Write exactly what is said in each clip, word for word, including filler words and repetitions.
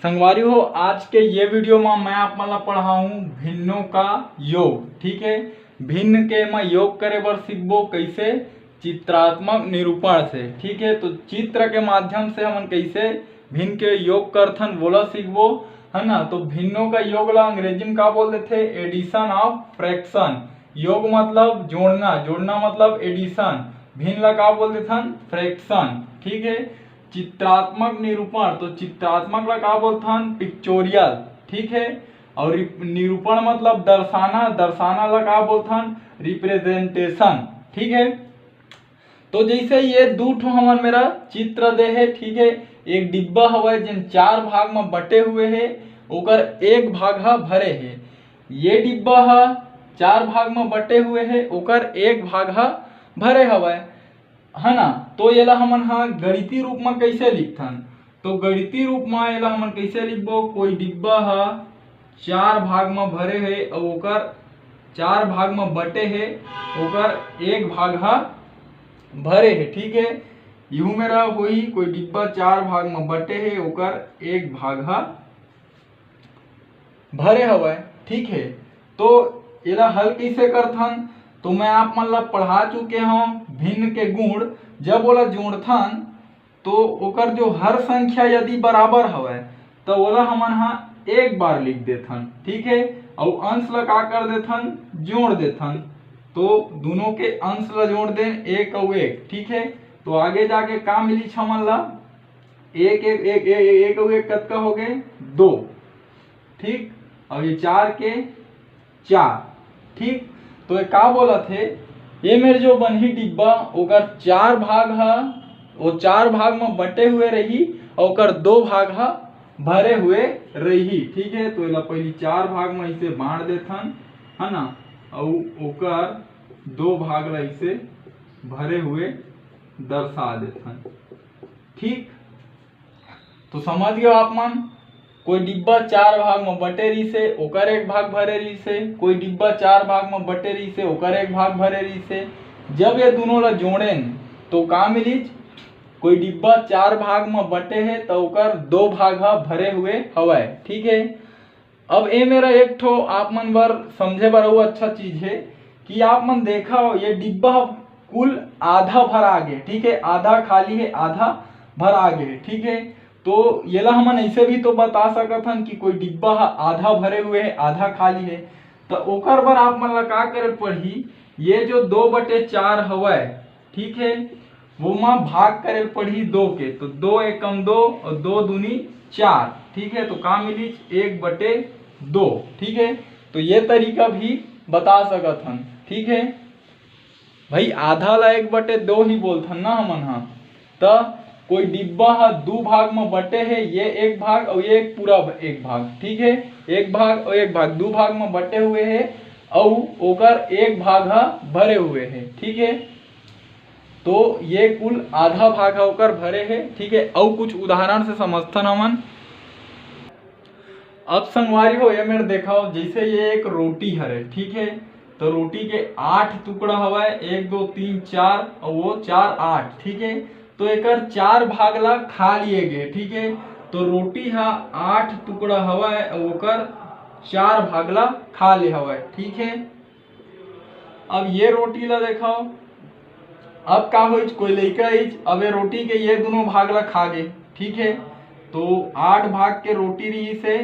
संगवारी हो, आज के ये वीडियो में मैं आप मन ला पढ़ाऊँ भिन्नों का योग। ठीक है, भिन्न के मैं योग करे बर सीखबो। कैसे? चित्रात्मक निरूपण से। ठीक है, तो चित्र के माध्यम से हमन कैसे भिन्न के योग करथन, वोला सीखबो, है ना। तो भिन्नों का योग ला अंग्रेजी में का बोल देथे? Addition of fraction. योग मतलब जोड़ना, जोड़ना मतलब एडिशन, भिन्न ला का बोल देथन? फ्रैक्शन। ठीक है, चित्रात्मक निरूपण, तो चित्रात्मक ला का बोलथन? पिक्चोरियल। ठीक है, और रिप-, निरूपण मतलब दर्शाना, दर्शाना ला का बोलथन? रिप्रेजेंटेशन। ठीक है, तो जैसे ये दू ठो हमन मेरा चित्र दे हे, ठीक है, एक डिब्बा हवय जेन चार भाग में बटे हुए हे, ओकर एक भाग ह भरे हे। ये डिब्बा ह चार भाग में बटे हुए हे, ओकर एक भाग ह भरे हवय, है ना। तो एला हमन ह गणितीय रूप में कैसे लिखथन? तो गणितीय रूप में एला हमन कैसे लिखबो? कोई डिब्बा ह चार भाग में भरे हे अउ ओकर चार भाग में बटे हे, ओकर एक भाग ह भरे हे। ठीक है, यहू मेरा होही, कोई डिब्बा चार भाग में बटे हे, ओकर एक भाग ह भरे हवय। ठीक है, तो एला हल कैसे करथन? तो मैं आप मन ला पढ़ा चुके हूँ भिन्न के गुण। जब ओला जोड़थन तो ओकर जो हर संख्या यदि बराबर हवय तो ओला हमन ह एक बार लिख देथन। ठीक है, अउ अंश ला का कर देथन? जोड़ देथन। तो दोनों के अंश ला जोड़ देन, एक अउ एक। ठीक है, तो आगे जाके का मिलिच हमन ला? एक एक एक एक एक अउ एक कतका हो गए? दो। ठीक, अब ये चार के चार। ठीक, तो ये का बोलत हे? ये मेर जो बनही डिब्बा, ओकर चार भाग ह, वो चार भाग में बटे हुए रही, और ओकर दो भाग ह भरे हुए रही। ठीक है, तो एला पहली चार भाग में इसे बांट देथन, है ना, और ओकर दो भाग ला इसे भरे हुए दर्शा देथन। ठीक, तो समझ गए आप मन, कोई डिब्बा चार भाग में बटे रहिसे, ओकर एक भाग भरे रहिसे, कोई डिब्बा चार भाग में बटे रहिसे, ओकर एक भाग भरे रहिसे। जब ये दोनों ला जोड़ेन तो का मिलिच? कोई डिब्बा चार भाग में बटे हे तो ओकर दो भाग ह भरे हुए हवय। ठीक है, अब ए मेरा एक ठो आप मन बर समझे बर अउ अच्छा चीज हे कि आप मन देखा हो, ये डिब्बा कुल आधा भरा गे, ठीक है, आधा खाली है, आधा भरा गे है। ठीक है, तो येला हमन ऐसे भी तो बता सकत हन कि कोई डिब्बा ह आधा भरे हुए है, आधा खाली है। तो ओकर बर आप मन ला का करे पड़ही? ये जो दो बटे चार हवय, ठीक है, वो मा भाग करे पड़ही दो के, तो दो एकम दो और दो दूनी चार। ठीक है, तो का मिली? एक बटे दो। ठीक है, तो ये तरीका भी बता सकत हन। ठीक है भाई, आधा ला एक बटे दो ही बोलथन ना हमन हा। त कोई डिब्बा हा दू भाग में बटे है, ये एक भाग और ये एक पूरा भ-, एक भाग। ठीक है, एक भाग और एक भाग, दू भाग में बटे हुए है और ओकर एक भाग हा भरे हुए है। ठीक है, तो ये कुल आधा भाग हा ओकर भरे है। ठीक है, अउ कुछ उदाहरण से समझथन हमन। अब संगवारी हो, ये मेर देखो, जैसे ये एक रोटी हरे, ठीक है, तो रोटी के आठ टुकड़ा हवय, एक, दो, तीन, चार, और वो चार, आठ। ठीक है, तो एकर चार भाग ला खा लिए गे। ठीक है, तो रोटी हा आठ टुकड़ा हवय और ओकर चार भाग ला खा ले हवय। ठीक है, अब ये रोटी ला देखाओ, अब का होइच, कोई लइका आइच, अब ये रोटी के ये दोनों भाग ला खा गे। ठीक है, तो आठ भाग के रोटी रहिस हे,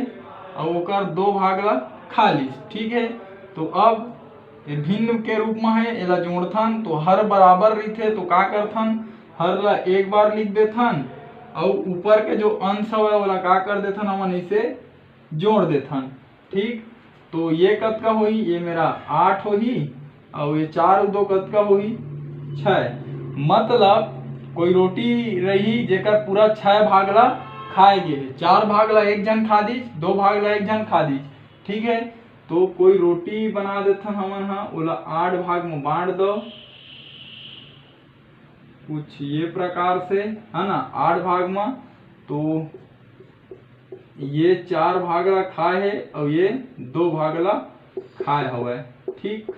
अउ ओकर दो भाग ला खा लिस। ठीक है, तो अब ये भिन्न के रूप में है, एला जोड़थन तो हर बराबर रहिथे, तो का करथन, हर ला एक बार लिख देथन, अउ ऊपर के जो अंश हवय ओला का कर देथन, हमन इसे जोड़ देथन। ठीक, तो ये कतका होही? ये मेरा आठ होही, और ये चार दो कतका होही? छः। मतलब कोई रोटी रही जेकर पूरा छः भाग ला खाए गे हे, चार भाग ला एक झन खा दीस, दो भाग ला एक झन खा दीस। ठीक है, तो कोई रोटी बना देथन हमन हा, ओला आठ भाग में बांट दो, कुछ ये प्रकार से, है ना, आठ भाग में। तो ये चार भाग ला खाए हे और ये दो भाग ला खाए हवय। ठीक,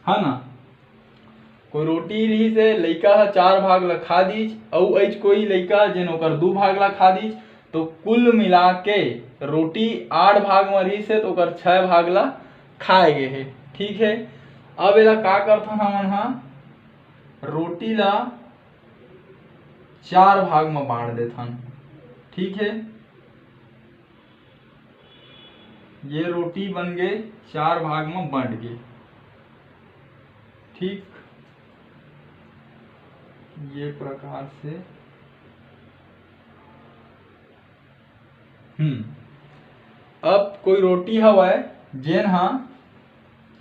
है ना, कोई रोटी रिहिस हे, लइका ह चार भाग ला खा दीस, अउ अइच कोई लइका जेन ओकर दू भाग ला खा दीस, तो कुल मिला के रोटी आठ भाग म रिहिस हे, तो ओकर छह भाग ला खाए गे हे। ठीक है, अब एला का करथन हमन हा, रोटी ला चार भाग म बांट देथन। ठीक है, ये रोटी बन गे, चार भाग म बंट गे। ठीक, ये प्रकार से। हम्म, अब कोई रोटी हवय जेन हा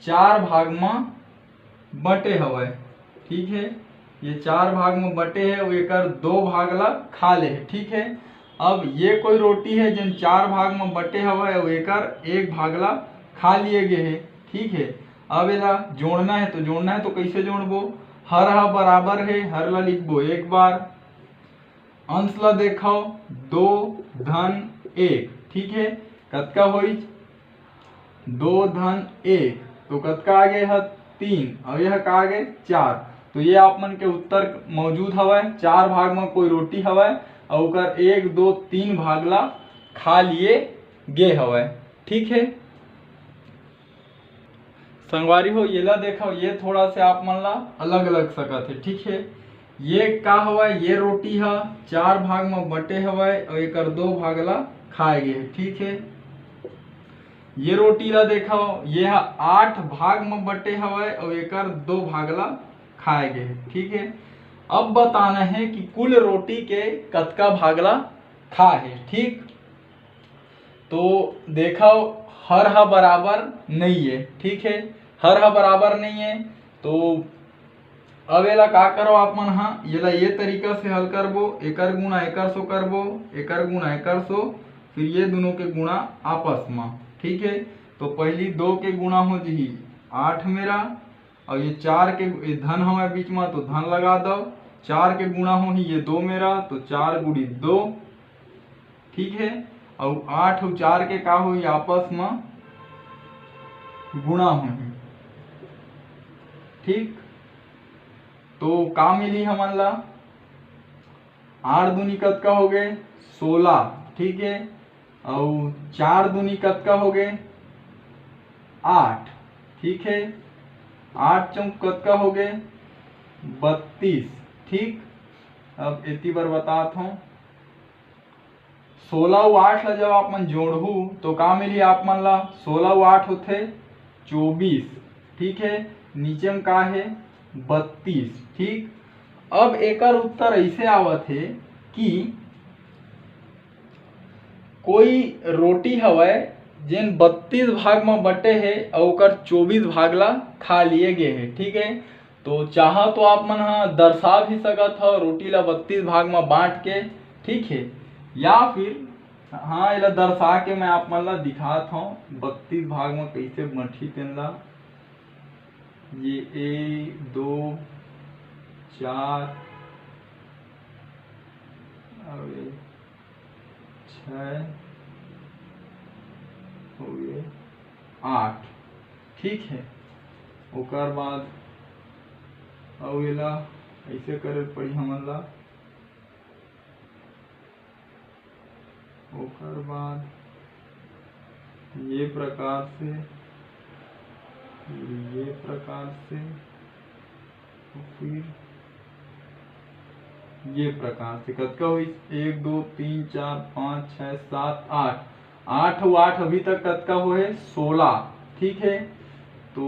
चार भाग म बटे हवय। ठीक है, ये चार भाग म बटे है, वो एकर दो भाग ला खा ले है। ठीक है, अब ये कोई रोटी है जेन चार भाग म बटे हवय, वो एकर एक भाग ला खा लिए गे है। ठीक है, अब एला जोड़ना है, तो जोड़ना है तो कैसे जोड़बो? हर हा बराबर है, हर ला लिखबो एक बार, अंश ला देखव, दो धन एक। ठीक है, कतका होइच? दो धन एक, तो कतका आ गे ह? तीन। अउ यह का आ गे? चार। तो ये आप मन के उत्तर मौजूद हवय, चार भाग म कोई रोटी हवय अउ ओकर एक, दो, तीन भाग ला खा लिए गे हवय। ठीक है संगवारी हो, येला देखव, ये थोड़ा से आप मन ला अलग लग सकत है। ठीक है, ये का हवय? ये रोटी ह चार भाग म बटे हवय अउ एकर दो भाग ला खाए गे हे। ठीक है, ये रोटी ला देखव, ये ह आठ भाग म बटे हवय अउ एकर दो भाग ला खाए गे हे। ठीक है, अब बताना है कि कुल रोटी के कतका भाग ला खा है। ठीक, तो देखव, हर ह बराबर नहीं है। ठीक है, हर ह बराबर नहीं है, तो अब एला का करव आप मन हा, एला ये तरीका से हल करबो, एकर गुणा एकर सो करबो, एकर गुणा एकर सो, फिर ये दोनों के गुणा आपस म। ठीक है, तो पहली दो के गुणा हो जही आठ मेरा, और ये चार के, ये धन हवय बीच म, तो धन लगा दव। चार के गुणा होही ये दो मेरा, तो चार गुड़ी दो। ठीक है, अउ आठ अउ चार के का होही? आपस म गुणा होही। ठीक, तो का मिली हमन ला? आठ दूनी कतका हो गए? सोलह। ठीक है, अउ चार दूनी कतका हो गए? आठ। ठीक है, आठ चौक कतका हो गए? बत्तीस। ठीक, अब एती बर बतात हूँ, सोलह अउ आठ ला जब आप मन जोड़हू तो का मिली आप मन ला? सोलह अउ आठ होथे चौबीस। ठीक है, नीचे में का है? बत्तीस। ठीक, अब एकर उत्तर ऐसे आवत है कि कोई रोटी हवय जेन बत्तीस भाग म बटे हे अउ ओकर चौबीस भाग ला खा लिए गे हे। ठीक है, तो चाहो तो आप मन ह दर्शा भी सकत हव रोटी ला बत्तीस भाग म बांट के। ठीक है, या फिर हाँ, एला दर्शा के मैं आप मन ला दिखात हव बत्तीस भाग म कैसे बंटही तेन ला। ये एक, दो, चार, अउ ये छः, हो गए आठ। ठीक है, ओकर बाद अउ एला ऐसे करे पड़ी हमन ला। ओकर बाद ये प्रकार से, ये प्रकार से, फिर ये प्रकार से कतका होइस? एक, दो, तीन, चार, पाँच, छः, सात, आठ। आठ अउ आठ अभी तक कतका होए? सोलह। ठीक है, तो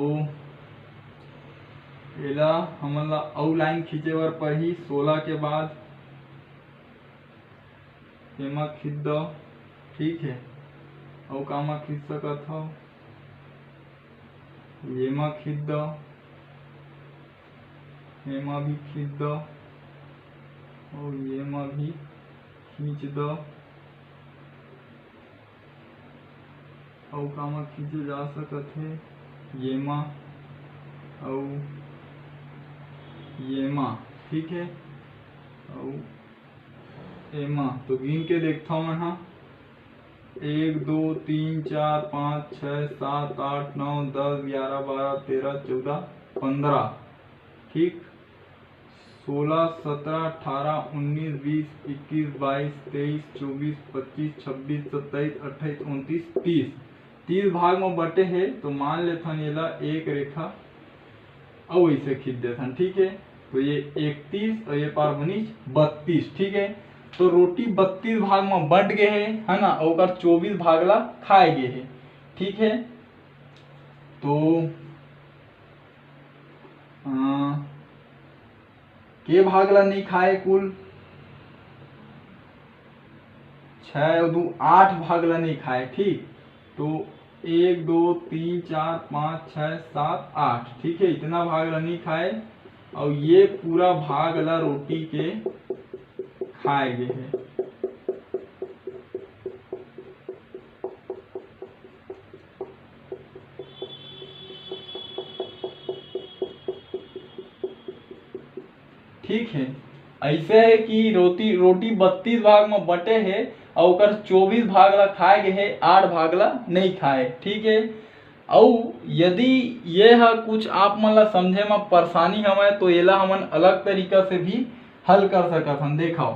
एला हमन ला अउ लाइन खींचे बर पड़ही सोलह के बाद। एमा खींच दव। ठीक है, अउ कामा खींच सकत हव? येमा खींच दव, एमा भी खींच दव, अउ येमा भी खींच दव। अउ कामा खींचे जा सकत हे? येमा अउ येमा। ठीक है, अउ एमा तो गिन के देखथव मैं हा, एक, दो, तीन, चार, पाँच, छः, सात, आठ, नौ, दस, ग्यारह, बारह, तेरह, चौदह, पंद्रह। ठीक, सोलह, सत्रह, अठारह, उन्नीस, बीस, इक्कीस, बाईस, तेईस, चौबीस, पच्चीस, छब्बीस, सत्ताईस, अट्ठाईस, उनतीस, तीस। तीस भाग में बटे हे, तो मान लेथन एला एक रेखा अउ ऐसे खींच देथन, ठीक है। तो ये इकतीस और ये पार बनिस बत्तीस, ठीक है। तो रोटी बत्तीस भाग में बट गए है, है ना, और ओकर चौबीस भाग ला खाए गए है, ठीक है। तो अ, के भाग ला नहीं खाए, कुल छः और दू आठ भाग ला नहीं खाए, ठीक। तो एक, दो, तीन, चार, पाँच, छः, सात, आठ, ठीक है, इतना भाग ला नहीं खाए। और ये पूरा भाग ला रोटी के खाए गए है। ठीक है, ऐसे है कि रोटी रोटी बत्तीस भाग में बटे है और ओकर चौबीस भाग ला खाए गए है, आठ भाग ला नहीं खाए, ठीक है। और यदि ये ह कुछ आप मन ला समझे में परेशानी हवय तो एला हमन अलग तरीका से भी हल कर सकत हन। देखो,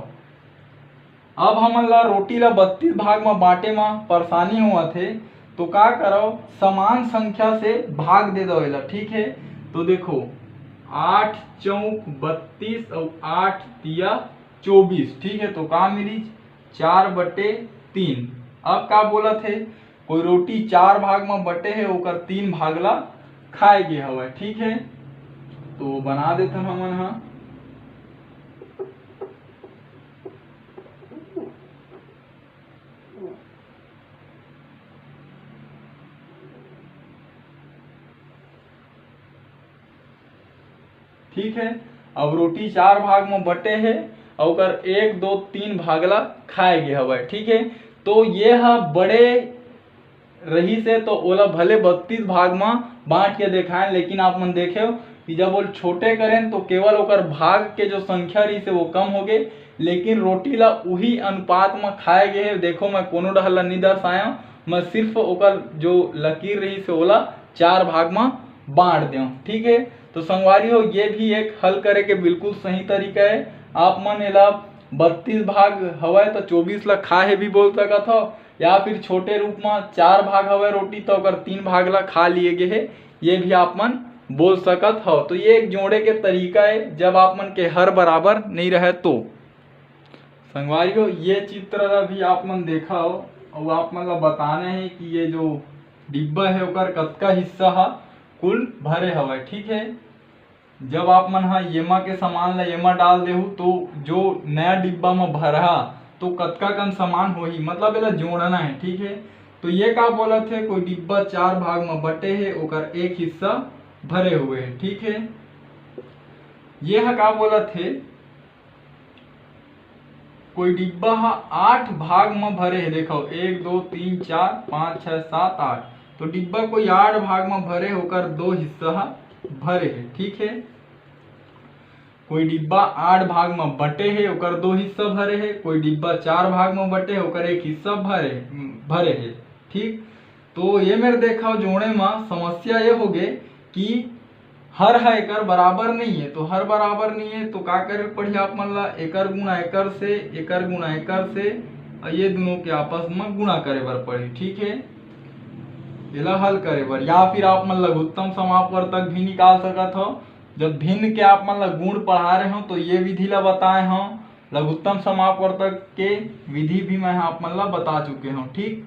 अब हमन ला रोटी ला बत्तीस भाग में बांटे में परेशानी होवत हे, तो का करव, समान संख्या से भाग दे दव एला, ठीक है। तो देखो, आठ चौक बत्तीस और आठ तिया चौबीस, ठीक है। तो का मिली, चार बटे तीन। अब का बोलत हे, कोई रोटी चार भाग में बटे है, ओकर तीन भाग ला खाए गे हवय, ठीक है। तो बना देथन हमन हा। ठीक है, अब रोटी चार भाग में बटे है और ओकर एक, दो, तीन भाग ला खाए गे हवय, ठीक है। तो ये ह बड़े रहिस हे, तो ओला भले बत्तीस भाग म बांट के देखाएन, लेकिन आप मन देखेव कि जब ओला छोटे करेन, तो केवल ओकर भाग के जो संख्या रहिस हे, वो कम हो गे, लेकिन रोटी ला उही अनुपात म खाए गे हे। देखो, मैं कोनो डहर ला नइ दर्शायव, मैं सिर्फ ओकर जो लकीर रहिस हे, ओला चार भाग म बांट देव। ठीक है, तो संगवारी हो, ये भी एक हल करे के बिल्कुल सही तरीका है। आप मन एला बत्तीस भाग हवय, तो चौबीस ला खाए भी बोल सकत हो, या फिर छोटे रूप में चार भाग हवय रोटी, तो अगर तीन भाग ला खा लिए गे हे, ये भी आप मन बोल सकत हो। तो ये एक जोड़े के तरीका है, जब आप मन के हर बराबर नहीं रहे तो। संगवारी हो, ये चित्र ला भी आप मन देखा हो, और आप मन ला बताना है कि ये जो डिब्बा है, ओकर कतका हिस्सा हा कुल भरे हवय। ठीक है, जब आप मन हा येमा के सामान ला येमा डाल देहू, तो जो नया डिब्बा म भरहा, तो कतका कन सामान होही, मतलब एला जोड़ना है। ठीक है, तो ये का बोलत है, कोई डिब्बा चार भाग म बटे है, ओकर एक हिस्सा भरे हुए है। ठीक है, ये हा का बोलत है, कोई डिब्बा ह आठ भाग म भरे हे। देखो, एक, दो, तीन, चार, पाँच, छः, सात, आठ। तो डिब्बा कोई आठ भाग म भरे हे, ओकर दो हिस्सा ह भरे हे। ठीक है, कोई डिब्बा आठ भाग म बटे हे, ओकर दो हिस्सा भरे हे। कोई डिब्बा चार भाग म बटे हे, ओकर एक हिस्सा भरे भरे हे। ठीक, तो ये मेर देखा, जोड़े म समस्या ये होगे कि हर ह एकर बराबर नहीं है, तो हर बराबर नहीं है तो का करे पड़ही आप मन ला? एकर गुणा एकर से, एकर गुणा एकर से, और ये दोनों के आपस में गुणा करे बर पड़ही। ठीक है, एला हल करे बर, या फिर आप मन लघुत्तम समापवर्तक भी निकाल सकत हो। जब भिन्न के आप मन ला गुण पढ़ा रहे हो तो ये विधि ला बताए हो, लघुत्तम समापवर्तक के विधि भी मैं आप मन ला बता चुके हूँ। ठीक,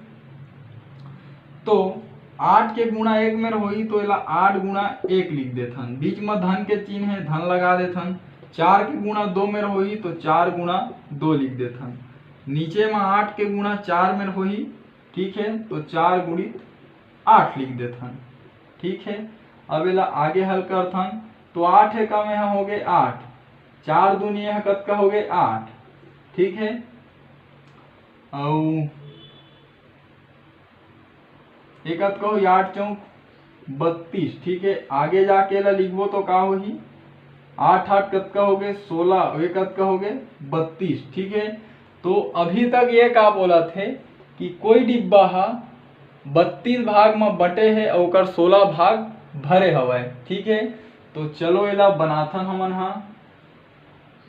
तो आठ के गुणा एक मेर होही, तो एला आठ गुणा एक लिख देथन, बीच म धन के चिन्ह है, धन लगा देथन। चार के गुणा दो मेर होही, तो चार गुणा दो लिख देथन। नीचे म आठ के गुणा चार मेर होही, ठीक है, तो चार गुणित आठ लिख देथन। ठीक है, अब एला आगे हल करथन, तो आठ एकम यहाँ हो गए आठ, चार दूनी यहाँ कतका हो गए आठ। ठीक है, अउ ये कतका होही, आठ चौक बत्तीस। ठीक है, आगे जाके एला लिखबो तो का होही, आठ आठ कतका हो गए सोलह, और ये कतका हो गए बत्तीस। ठीक है, तो अभी तक ये का बोलत हे कि कोई डिब्बा हा बत्तीस भाग म बटे हे अउ ओकर सोलह भाग भरे हवय। ठीक है, तो चलो एला बनाथन हमन हा।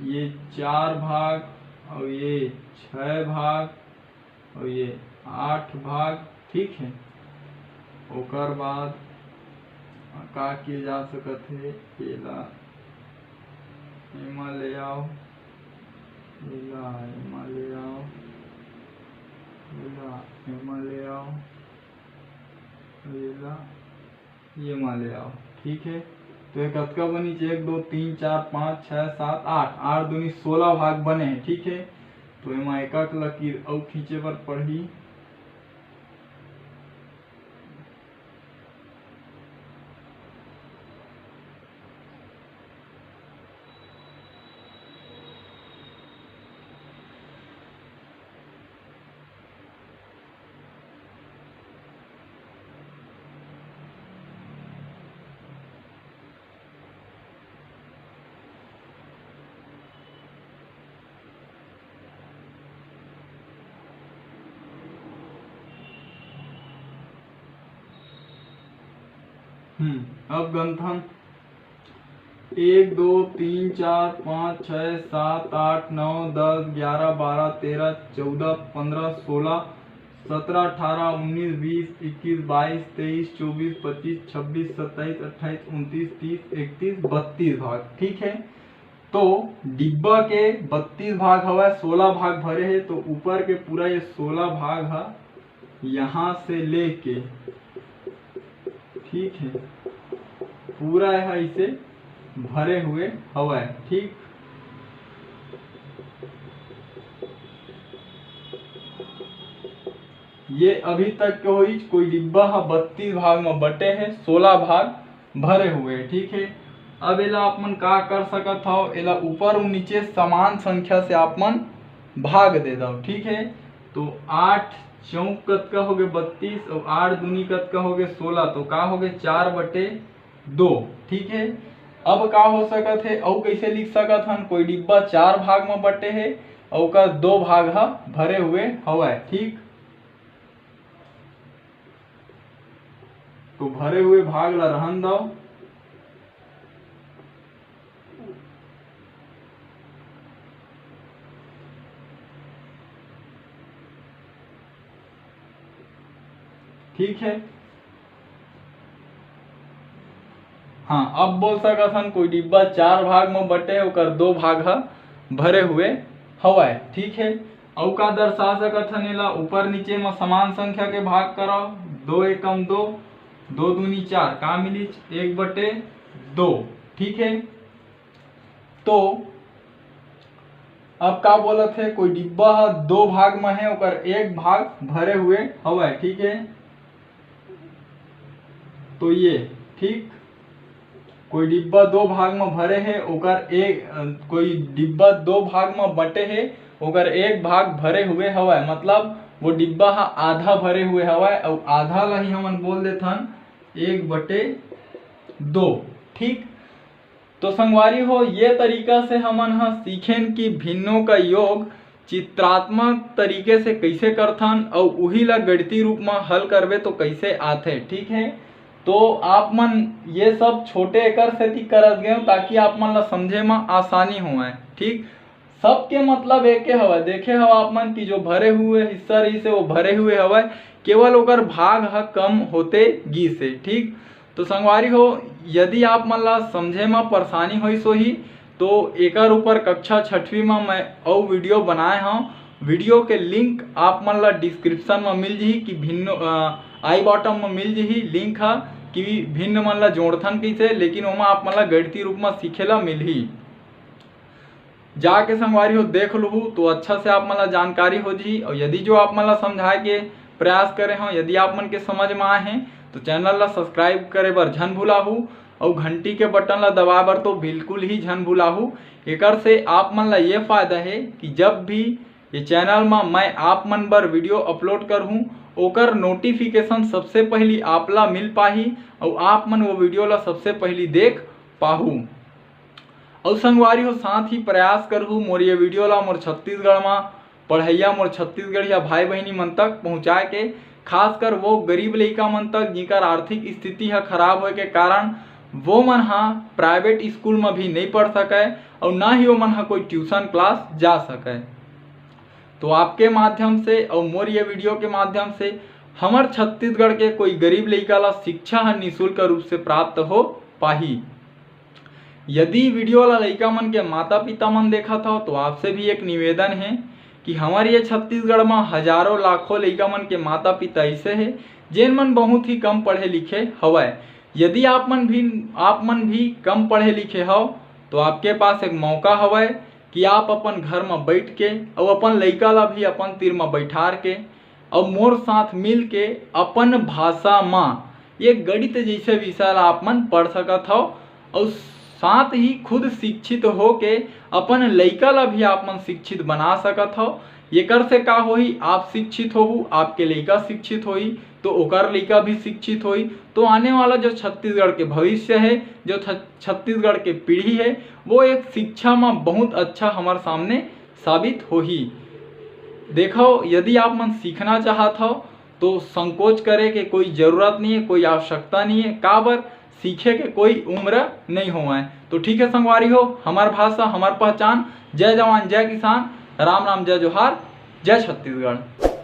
ये चार भाग और ये छः भाग और ये आठ भाग, ठीक है। ओकर बाद का किए जा सकत हे, एला एमा ले आओ, एला एमा ले आओ, एला एमा ले आओ, एला ये मा ले आओ, ठीक है। तो ये कतका बनिस? एक, दो, तीन, चार, पाँच, छः, सात, आठ, आठ दूनी सोलह भाग बने हैं, ठीक है। तो एमा एक एक लकीर अउ खींचे बर पड़ही। हम्म, अब गंथन एक, दो, तीन, चार, पाँच, छः, सात, आठ, नौ, दस, ग्यारह, बारह, तेरह, चौदह, पन्द्रह, सोलह, सत्रह, अठारह, उन्नीस, बीस, इक्कीस, बाईस, तेईस, चौबीस, पच्चीस, छब्बीस, सत्ताईस, अट्ठाईस, उनतीस, तीस, इकतीस, बत्तीस भाग, ठीक है। तो डिब्बा के बत्तीस भाग हवय, सोलह भाग भरे हे, तो ऊपर के पूरा ये सोलह भाग ह यहाँ से लेके, ठीक है, पूरा यह इसे भरे हुए हवय, ठीक। ये अभी तक के होइच, कोई डिब्बा ह बत्तीस भाग म बटे हे, सोलह भाग भरे हुए हे, ठीक है। अब एला आप मन का कर सकत हव, एला ऊपर अउ नीचे समान संख्या से आप मन भाग दे दव, ठीक है। तो आठ चौक कतका होगे? बत्तीस, अउ आठ दूनी कतका होगे? सोलह। तो का होगे? चार बटे दो, ठीक है। अब का हो सकत हे, अउ कैसे लिख सकत हन? कोई डिब्बा चार भाग म बटे हे, अउ ओकर दो भाग ह भरे हुए हवय, ठीक। तो भरे हुए भाग ला रहन दव। ठीक है, हाँ, अब बोल सकत हन, कोई डिब्बा चार भाग म बटे, ओकर दो भाग ह भरे हुए हवय। ठीक है, अउ का दर्शा सकत हन एला? ऊपर नीचे म समान संख्या के भाग करव, दो एकम दो, दो दूनी चार, का मिलिच? एक बटे दो। ठीक है, तो अब का बोलत हे, कोई डिब्बा ह दो भाग म हे, ओकर एक भाग भरे हुए हवय। ठीक है, तो ये, ठीक, कोई डिब्बा दो भाग म भरे हे, ओकर एक, अ, कोई डिब्बा दो भाग म बटे हे, ओकर एक भाग भरे हुए हवय, मतलब वो डिब्बा ह आधा भरे हुए हवय, अउ आधा ला ही हमन बोल देथन एक बटे दो। ठीक, तो संगवारी हो, ये तरीका से हमन ह सीखेन कि भिन्नों का योग चित्रात्मक तरीके से कइसे करथन अउ उही ला गणितीय रूप म हल करबे तो कइसे आथे। ठीक है, तो आप मन ये सब छोटे एकर सेती करत गए हो ताकि आप मन ला समझे म आसानी होवय। ठीक, सबके मतलब एके हवय। देखे हव आप मन कि जो भरे हुए हिस्सा रहिस हे, वो भरे हुए हवय, केवल ओकर भाग ह कम होते गिस हे। ठीक, तो संगवारी हो, यदि आप मन ला समझे म परेशानी होइस होही, तो एकर ऊपर कक्षा छठवीं म मैं अउ video बनाए हव। Video के link आप मन ला description म मिल जही कि भिन्न, अ, I button म मिल जही link ह कि भिन्न मन ला जोड़थन कइसे, लेकिन ओमा आप मन ला गणितीय रूप म सीखे ला मिलही। जाके संगवारी हो देख लुहू तो अच्छा से आप मन ला जानकारी हो जही। और यदि जो आप मन ला समझाए के प्रयास करे हव, यदि आप मन के समझ में आए हे तो channel ला subscribe करे बर झन भुलाहू और घंटी के button ला दबाए बर तो बिल्कुल ही झन भुलाहू। एकर से आप मन ला ये फायदा हे कि जब भी ये channel मा मैं आप मन बर video upload करहूँ, ओकर notification सबसे पहली आप ला मिल पाही और आप मन वो video ला सबसे पहली देख पाहू। अउ संगवारी हो, साथ ही प्रयास करहू मोर ये video ला मोर छत्तीसगढ़ मा पढ़इया मोर छत्तीसगढ़िया भाई बहिनी मन तक पहुँचाए के, खासकर वो गरीब लइका मन तक जिकर आर्थिक स्थिति ह खराब होए के कारण वो मन हा प्राइवेट स्कूल में भी नहीं पढ़ सके और ना ही वो मन हा कोई ट्यूशन क्लास जा सके। तो आपके माध्यम से और मोर ये वीडियो के माध्यम से हमर छत्तीसगढ़ के कोई गरीब लइका ला शिक्षा ह निशुल्क रूप से प्राप्त हो पाही। यदि वीडियो ला लइका मन के माता पिता मन देखत हव तो आपसे भी एक निवेदन है कि हमर ये छत्तीसगढ़ में हजारों लाखों लइका मन के माता पिता ऐसे है जेन मन बहुत ही कम पढ़े लिखे हवय। यदि आप मन भी आप मन भी कम पढ़े लिखे हव तो आपके पास एक मौका हवय कि आप अपन घर में बैठ के और अपन लइका ला भी अपन तीर में बैठार के और मोर साथ मिल के अपन भाषा में ये गणित जैसे विषय ला आप मन पढ़ सकत हव और साथ ही खुद शिक्षित हो के अपन लइका ला भी आप मन शिक्षित बना सकत हव। एकर से का होही, आप शिक्षित होहू, आपके लइका शिक्षित होही तो ओकर लइका भी शिक्षित होही। तो आने वाला जो छत्तीसगढ़ के भविष्य है, जो छत्तीसगढ़ के पीढ़ी है, वो एक शिक्षा में बहुत अच्छा हमारे सामने साबित होही। देखो, यदि आप मन सीखना चाहत हो तो संकोच करे के कोई जरूरत नहीं है, कोई आवश्यकता नहीं है। काबर, सीखे के कोई उम्र नहीं होवय। तो ठीक है संगवारी हो, हमार भाषा हमार पहचान। जय जवान, जय किसान, राम राम, जय जोहार, जय छत्तीसगढ़।